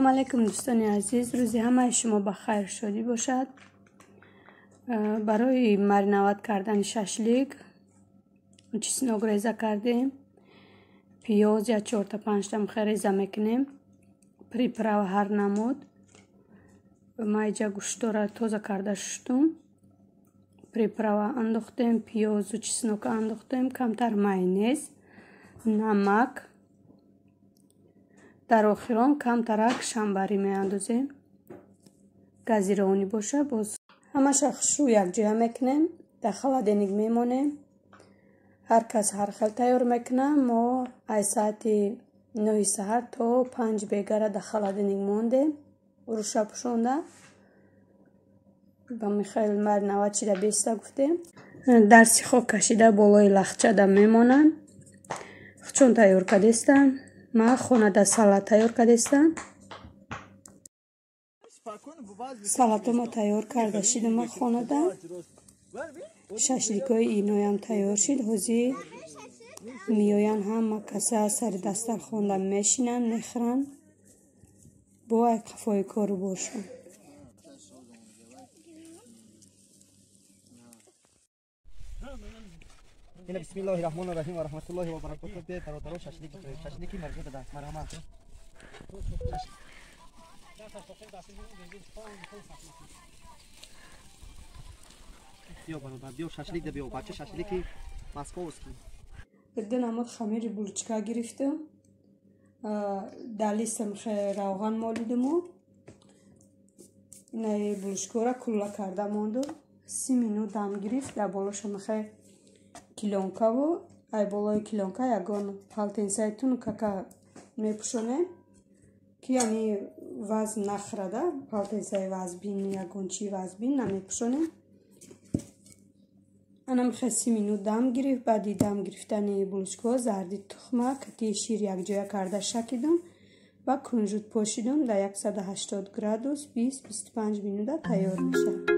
Салом алейкум дӯстони азиз, рӯзи ҳамаи шумо ба хайр шодӣ бошад. Барои мариноват кардани шашлик чеснок реза кардем, пиёз я 4-5 та реза мекунем, приправа ҳар намуд. Ма иҷа гӯштора тоза карда шуштум, приправа андохтем, пиёзу чеснока андохтем, камтар майонез, намак. Дар охирон камтарак шамбарӣ меандозем, газировани боша. Боз ҳамаша хушу якҷоя мекунем, дар холодильник мемонем. Ҳар кас ҳар хел тайёр мекунад. Мо аз саати 9 саҳар то 5 бегара дар холодильник мондем, руша пӯшонда. Ба Михаил мариноват шида беста гуфтем. Дар сихо кашида болои лахчада мемонанд. Чун тайёр кардестам, ман хонада салат тайёр кардестам. Салатома тайёр карда шидам хонада. Шашликҳои иноям тайёр шид. Ҳозир меоянд ҳама каса сари дастархонда мешинанд, мехӯранд. Бо ай қафои кору бошанд. بسم الله الرحمن الرحیم و رحمت الله و برکاته. به برادران شاشلیک بخورید. شاشلیکی مرجع بده. مرحمت. بیا برادر بیا شاشلیک ده بیا بچه شاشلیکی مسکوسکی. ду намуд хамири булочка гирифтам. Дар листам равған молидиму инаи булочкаро кулла карда мондум. 30 минут дам гирифт. Дар болоша мехе килонкаву ай болои килонка ягон полотенцаи тунукака мепӯшонем, ки яъни вазн нахӯрада. Полотенцаи вазбин ягон чи вазбин намепӯшонем. Ана мехе 30 минут дам гирифт. Баъди дам гирифтани булочкаҳо зарди тухма кати шир якҷоя карда шакидум ва кунжут пошидум. Дар 180 градус 20-25 минута тайёр мешавад.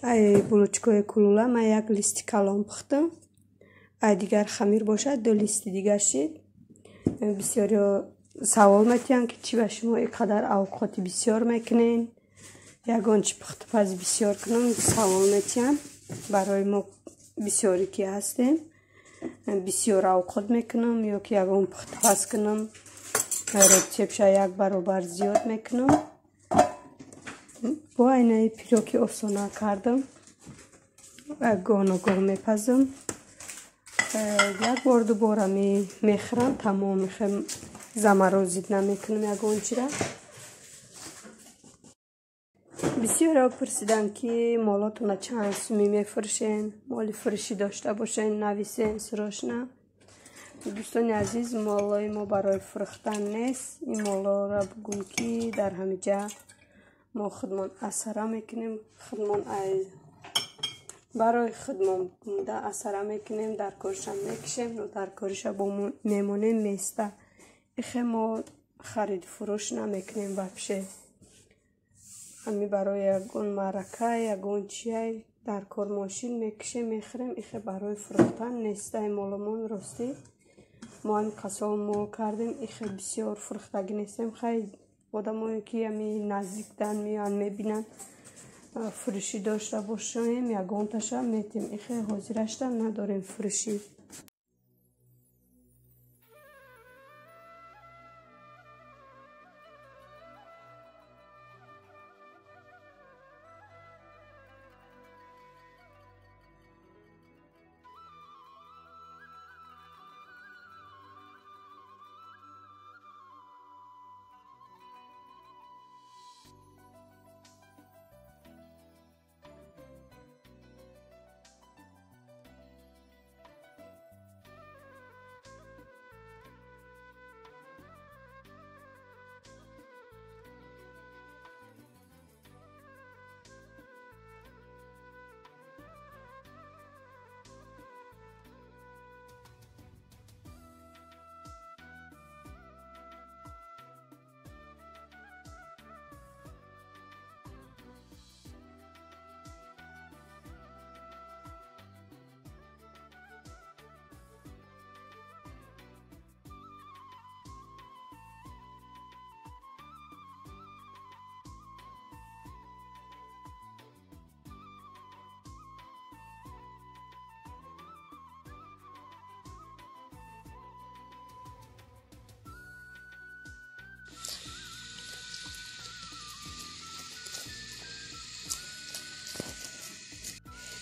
Ай булочкаи кулула ман як листи калон пухтам. Ай дигар хамир бошад, ду листи дигар шид. Бисёриҳо савол метиҳанд, ки чӣ ба шумо ин қадар авқоти бисёр мекунен, ягон чи пухтупаз бисёр кунам савол метиҳанд. Барои мо бисёре ки ҳастем бисёр авқот мекунам ё ки ягон пухтупаз кунам, рецептша як баробар зиёд мекунам. Бо айнаи пироки осона кардам, гоҳ-ногоҳ мепазам. Як бор ду бора мехӯрам, тамом заморозит намекунам ягон чира. Бисёреҳо пурсиданд, ки молотона чанд сумӣ мефурӯшен, моли фурӯшӣ дошта бошен, нависен срочно. Дӯстони азиз, молои мо барои фурӯхтан нест. Ин молоро бугум, ки дар ҳамиҷа мо худмон асара мекунем, худмон Барои худмон да асара мекунем, дар кориша мекишем, но дар кориша бо мемонем места. Ихе мо харид фурӯш намекунем вообще. Ами барои ягон маърака, ягон чиай дар кор мошин мекишем, мехӯрем. Ихе барои фурӯхтан нестай моломон ростӣ. Мо ҳами қасол мол кардем, ихе бисёр фурӯхтагӣ нестем. Хай одамое ки ами наздикдан меоянд, мебинанд, фурӯшӣ дошта бошем, ягонташа метем. Ихе ҳозирашта надорем фурӯшӣ.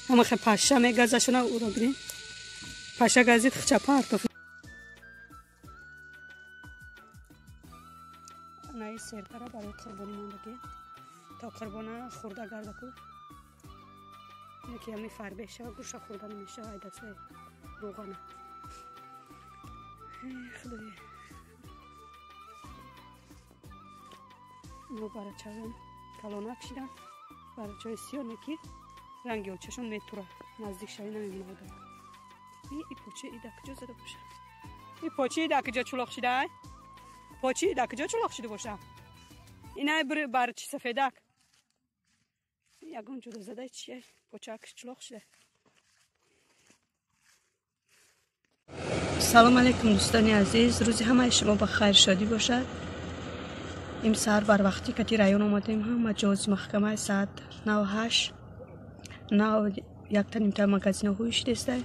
Ама паша мегазашона уро бинед. Паша газид хча партоф. Наи серкара барои қурбонӣ мондагӣ. То қурбона хурда гардаку. Ки ами фарбеҳ шава, гӯша хурда намешава, ай дастаи рӯғана. Худои. Мо барачаам калонак шидан. Барачаи сиёне ки ранги очашон метура, наздик шави намемонад. И почи ида куҷо зада боша? И почи ида куҷо чулоқ шида? Почи ида куҷо чулоқ шида боша? Инай барчи сафедак. Ягон ҷудо зада чия? Почак чулоқ шида. Салом алейкум дӯстони азиз, рӯзи ҳамаи шумо ба хайр шодӣ бошад. Им саҳар барвақтӣ кати район омадем, ҳама ҷози маҳкамаи соат 9:08 нав якта нимта магазино ҳуй шидестай.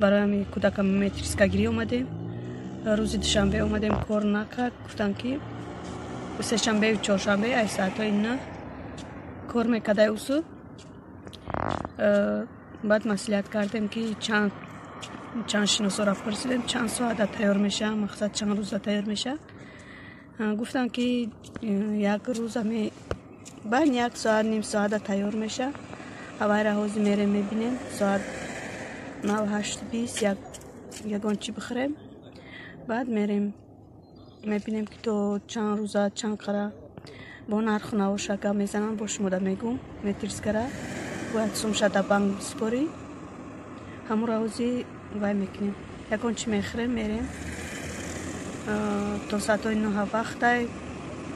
Барои ҳами кӯдакам метрискагирӣ омадем. Рӯзи душанбе омадем, кор накард. Гуфтам ки сешанбею чоршанбе ай соатҳои 9 кор мекардай усу. Баъд маслиҳат кардем ки чанд шиносоро пурсидем, чанд соата тайёр мешавам, мақсад чанд рӯза тайёр мешавам. Гуфтам ки як рӯз ами баъд як соат ним соата тайёр мешавам. Авайра ҳозир мерем мебинем, соат 9:20 ягон чӣ бихӯрем. Баъд мерем мебинем ки то чанд рӯза чанд қара бо нарху навоша гап мезанам, бо шумода мегӯм. Метрискара бояд сумша да банк бисупорӣ. Ҳамура ҳозир вай мекунем, ягон чӣ мехӯрем, мерем. То соатҳои 9 вақтай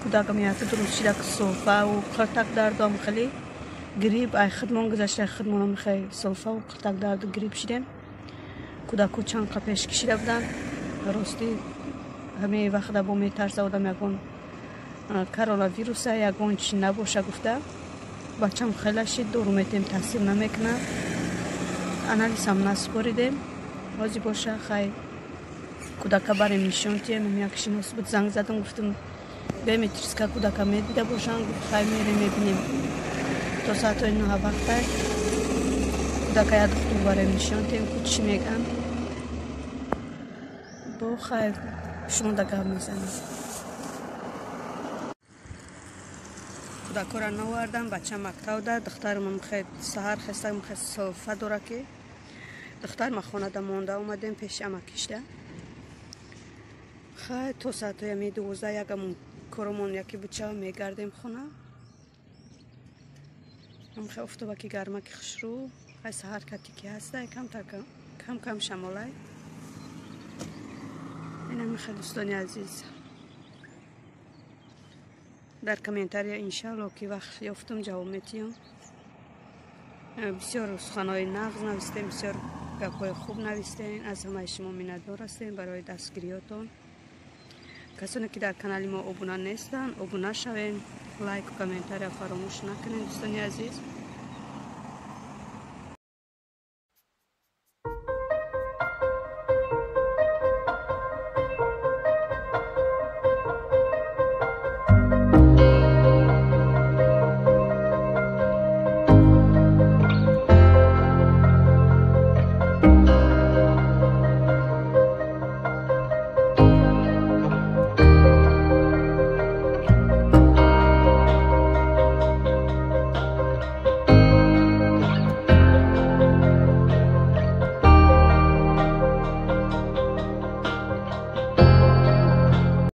кӯдакам яку дуруст шида сулфаву қиртак дардам хеле грипп ай худмон гузашта, худмонам хеле сулфаву қиртак дарду грипп шидем. Кӯдаку чанд қа пеш кишида буданд. Ростӣ ҳамаи вақта бо метарса одам ягон коронавируса ягон чи набоша гуфта. Бачам хеле шид, дору метем таъсир намекунад. Анализам насупоридем. Ҳозир боша хай кӯдака барем нишон тием. Як шинос буд, занг задам, гуфтам бе метриска кӯдака медида бошанд. Гуфт хай мерем мебинем. То соатҳои 9 вақтай кӯдака як духтур барем нишон тием, ку чӣ мегӯянд. Бо хай шумода гап мезанем. Кӯдакҳоро навардам, бача мактаб да, духтарам саҳар хеста сулфа дора ки духтарма хонада монда, омадем пеши амакишда. Хай то соатҳои ами 12 ягамон коромон яки буча мегардем хона. Ҳамхе офтобаки гармаки хушрӯ, ай саҳар кати ки ҳастай, камтар кам кам шамолай. Инамихе, дӯстони азиз, дар комментария иншалло ки вақт ёфтум, ҷавоб метиҳам. Бисёр суханҳои нағз навистем, бисёр гапҳои хуб навистем. Аз ҳамаи шумо миннатдор ҳастем барои дастгириётон. Касоне ки дар канали мо обуна нестанд, обуна шавем, лайку комментария фаромӯш накунед, дӯстони азиз.